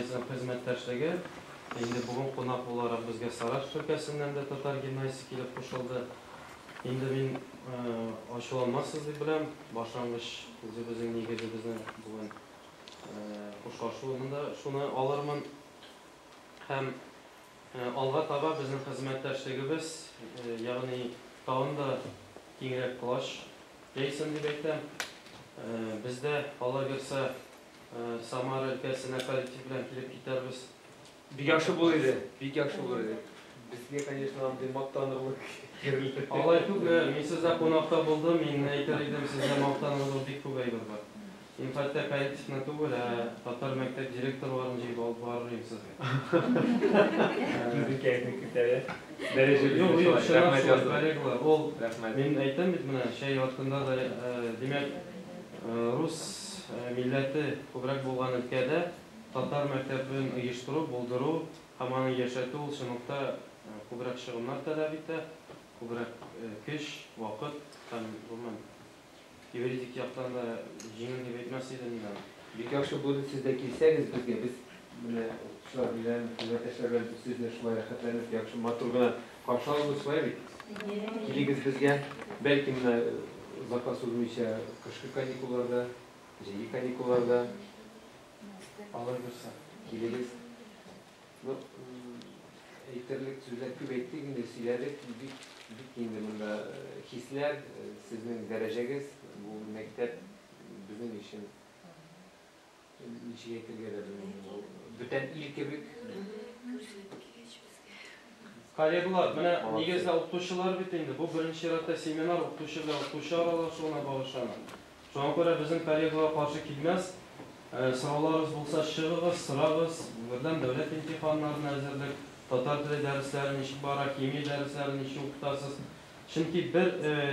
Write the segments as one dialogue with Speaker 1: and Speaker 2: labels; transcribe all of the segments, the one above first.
Speaker 1: Хезмәттәшлеге. Инде бүген кунак буларак безгә Саратов өлкәсеннән дә татар гимназиясе килеп кушылды. Инде мин ачуланмассыз дип беләм, башлангыч үзебезнең нигезебезне бүген хушлашуны да шуны алырмын. Һәм алга таба безнең хезмәттәшлегебез, ягъни тагын да киңрәк колач җәйсен дип әйтәм. Бездә, Алла бирсә, Самара өлкәсенә коллектив белән килеп китәрбез.
Speaker 2: Бик яхшы булыр иде, бик яхшы булыр иде. Безгә, конечно, андый мактанырлык җирлек.
Speaker 1: Алай түгел, мин сездә кунакта булдым, мин әйтер идем, сездә мактанырлык бик күп әйбер бар. Мин хәтта коллективны түгел, ә татар мәктәп директорларын җыеп алып барыр идем сезгә.
Speaker 2: Безнең кәефне күтәрә. Дәрәҗәбез
Speaker 1: Юк, юк,
Speaker 2: шулай.
Speaker 1: чынлап
Speaker 2: Рәхмәт
Speaker 1: шулай,
Speaker 2: язды.
Speaker 1: Коллегалар. Ул,
Speaker 2: Рәхмәт.
Speaker 1: Мин әйтәм бит менә, чәй артында да, димәк, рус милләте күбрәк булган өлкәдә татар мәктәбен оештыру, булдыру һәм аны яшәтү ул чынлыкта күбрәк чыгымнар таләп итә, күбрәк көч, вакыт һәм гомумән юридик яктан да җиңел дип әйтмәс идем мин аны.
Speaker 2: Бик яхшы булыр сез дә килсәгез безгә, без менә укытучылар белән, хезмәттәшләр белән без сезне шулай рәхәтләнеп, яхшы матур гына каршы алабыз, шулай бит? Килегез безгә, бәлки менә озакка сузмыйча кышкы каникулларда, җәйге каникулларда.
Speaker 1: Алла бирсә.
Speaker 2: Килегез. Ну, әйтерлек сүзләр күп әйттек инде, сөйләдек, бик, бик инде монда хисләр, сезнең дәрәҗәгез, бу мәктәп безнең өчен ничек әйтергә дә белмим, бүтән ил кебек.
Speaker 1: Коллегалар, менә нигездә укытучылар бит инде, бу беренче чиратта семинар укытучы белән укытучы аралашуына багышлана. Шуңа күрә безнең коллегалар каршы килмәс. Сорауларыгыз булса чыгыгыз, сорагыз. Бердәм дәүләт имтиханнарына әзерлек, татар теле дәресләре ничек бара, химия дәресләре ничек укытасыз. Чөнки бер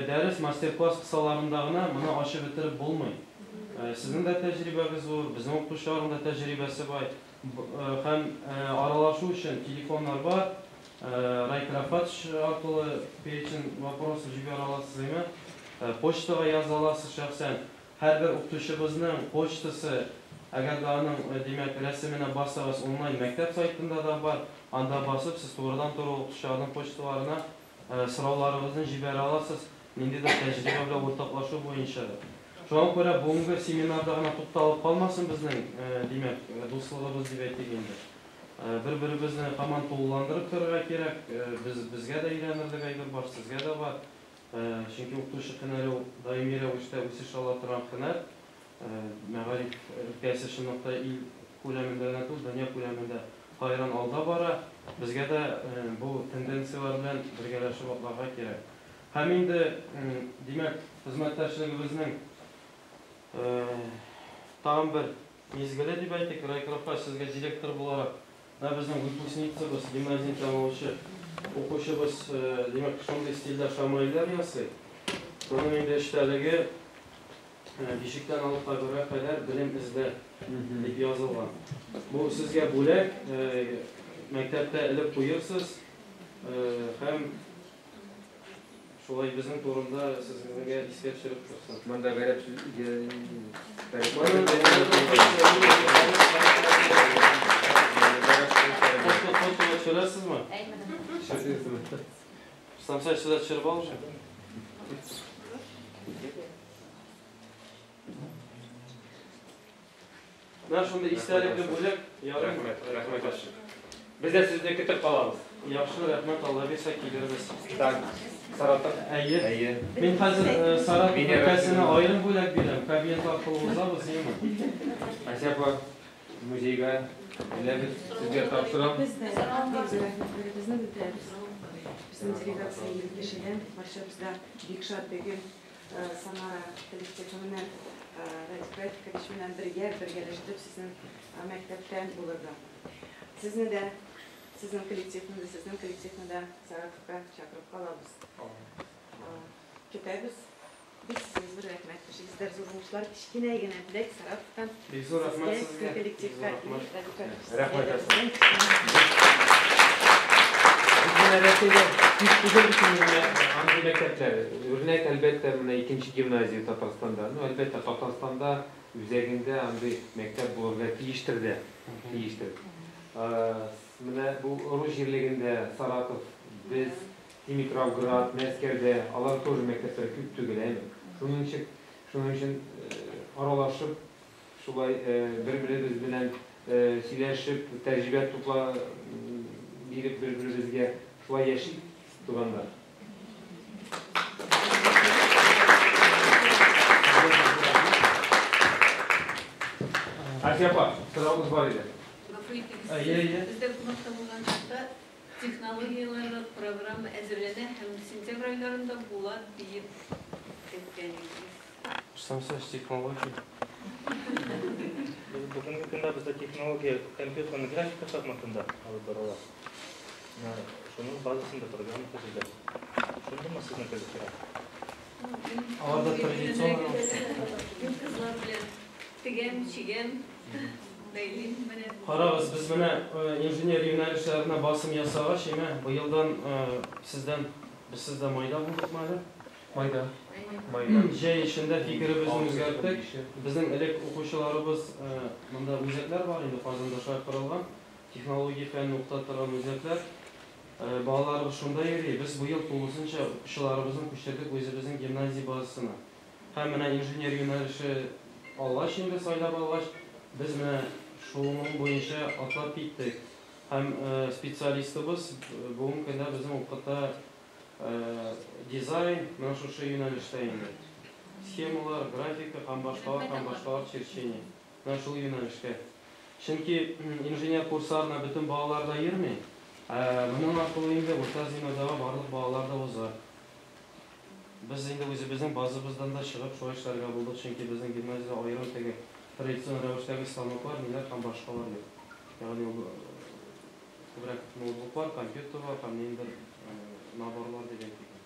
Speaker 1: дәрес мастер-класс кысаларында гына моны ачып бетереп булмый. Сезнең дә тәҗрибәгез зур, безнең укытучыларның да тәҗрибәсе бай. Һәм аралашу өчен телефоннар бар. Райк Рафатович аркылы перечень вопросов җибәрә аласыз, әйме? Почтага яза аласыз шәхсән. Һәрбер укытучыбызның почтасы, әгәр дә аның, димәк, рәсеменә бассагыз, онлайн мәктәп сайтында да бар. Анда басып, сез турыдан-туры укытучыларның почталарына сорауларыгызны җибәрә аласыз, ниндидер тәҗрибә белән уртаклашу буенча да. Шуңа күрә бүгенге семинарда гына тукталып калмасын безнең, димәк, дуслыгыбыз дип әйтик инде. Бер-беребезне һаман тулыландырып торырга кирәк. Без безгә дә өйрәнерлек әйбер бар, сезгә дә бар. Чөнки укытучы һөнәре ул даими рәвештә үсеш ала торган һөнәр. Мәгариф өлкәсе чынлыкта ил күләмендә генә түгел, дөнья күләмендә хайран алда бара. Безгә дә бу тенденцияләр белән бергәләшеп атларга кирәк. Һәм инде, димәк, хезмәттәшлегебезнең тагын бер мизгеле дип әйтик, Райк Рафач сезгә директор буларак, менә безнең выпускницабыз, гимназияне тәмамлаучы укучыбыз, димәк, шундый стильдә шамаилләр ясый. Моның инде эчтәлеге бишектән алып кабергә кадәр белем эзлә дип язылган. Бу сезгә бүләк, мәктәптә элеп куерсыз һәм шулай безнең турында сезгә искә төшереп торсын.
Speaker 2: Монда гарәп сүз.
Speaker 1: Фото төшерәсезме? Самсай сюда төшереп алыгыз. Менә шундый истәлекле бүләк.
Speaker 2: Рәхмәт, рәхмәт. Без дә сезне көтеп калабыз.
Speaker 1: Яхшы, рәхмәт, Алла бирсә килербез.
Speaker 2: Так, Саратов.
Speaker 1: Әйе.
Speaker 2: Әйе.
Speaker 1: Мин хәзер Саратов өлкәсенә аерым бүләк бирәм. Кабинет аркылы узабыз, әйеме?
Speaker 2: Ася апа, музейга беләбез, сезгә тапшырам.
Speaker 3: Без дә бик зур рәхмәтләребезне белдерәбез. Безнең делегация 20 кешедән, барчабыз да бик шат бүген Самара коллективы белән, Радик Рафикович белән бергә, бергәләшеп сезнең мәктәптә булырга. Сезне дә, сезнең коллективны да, сезнең коллективны да Саратовка чакырып калабыз. Көтәбез. Бик сезгә зур рәхмәт. Эшегездә зур уңышлар, кечкенә генә бүләк Саратовтан.
Speaker 1: Бик зур рәхмәт сезгә.
Speaker 3: Коллективка.
Speaker 2: Рәхмәт. Менә Рәсәйдә күп түгел бит инде андый мәктәпләр. Үрнәк, әлбәттә, менә икенче гимназия Татарстанда. Ну, әлбәттә, Татарстанда үзәгендә андый мәктәп булырга тиештер дә. Тиештер. Менә бу рус җирлегендә Саратов, без, Димитровград, Мәскәүдә, алар тоже мәктәпләр күп түгел, әйме? Шуның өчен, шуның өчен аралашып, шулай бер-беребез белән сөйләшеп, тәҗрибә тупла биреп бер-беребезгә шулай яшик, туганнар. Асия апа, соравыгыз бар иде.
Speaker 4: Гафу итегез.
Speaker 1: Әйе, әйе.
Speaker 4: Бездә кунакта булган чакта технологияләргә программа әзерләнә һәм сентябрь айларында була диеп әйткән идегез.
Speaker 1: Рөстәм Сәләш, технология.
Speaker 5: Бүгенге көндә бездә технология компьютерның графика форматында алып барыла. Менә шуның базасында программа төзелә. Шундымы сезнең кебек?
Speaker 1: Алар да традицион
Speaker 4: Мин кызлар белән тегәм, чигәм, бәйлим менә.
Speaker 1: Карагыз, без менә инженер юнәлешләренә басым ясагач, әмма быелдан сездән без сездә майда булдыкмы әле?
Speaker 2: Майда. Майда.
Speaker 1: Җәй эчендә фикеребезне үзгәрттек. Безнең элек укучыларыбыз монда үзәкләр бар инде Казанда шулай корылган. Технология фәнен укыта торган үзәкләр. Балаларыбыз шунда йөри. Без быел тулысынча укучыларыбызны күчердек үзебезнең гимназия базасына. Һәм менә инженер юнәлеше алгач инде сайлап алгач, без менә шуның буенча атлап киттек. Һәм специалистыбыз бүгенге көндә безнең укыта дизайн, менә шушы юнәлештә инде. Схемалар, графика һәм башкалар, һәм башкалар черчение. Менә шул юнәлешкә. Чөнки инженер курсларына бөтен балалар да йөрми. Моның аркылы инде урта звенодагы барлык балалар да уза. Без инде үзебезнең базабыздан да чыгып шулай эшләргә булдык, чөнки безнең гимназиядә аерым теге традицион рәвештәге станоклар, ниләр һәм башкалар юк. Ягъни ул күбрәк ноутбуклар, компьютерлар һәм ниндидер наборлар дигән кебек.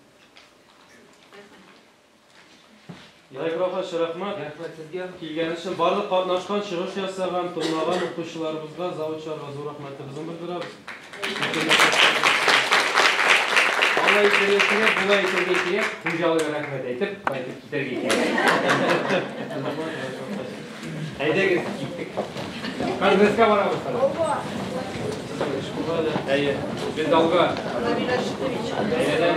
Speaker 1: Рәхмәт, рәхмәт.
Speaker 2: Рәхмәт сезгә.
Speaker 1: Килгән өчен барлык катнашкан, чыгыш ясаган, тыңлаган укучыларыбызга, завучларга зур рәхмәтебезне белдерәбез.
Speaker 2: Алай итәргә кирәк, болай итәргә кирәк, хуҗалыгы рәхмәт әйтеп, кайтып китәргә кирәк. Әйдәгез, киттек. Конгресска барабыз хәзер. Әйе, без алга. Әйдә.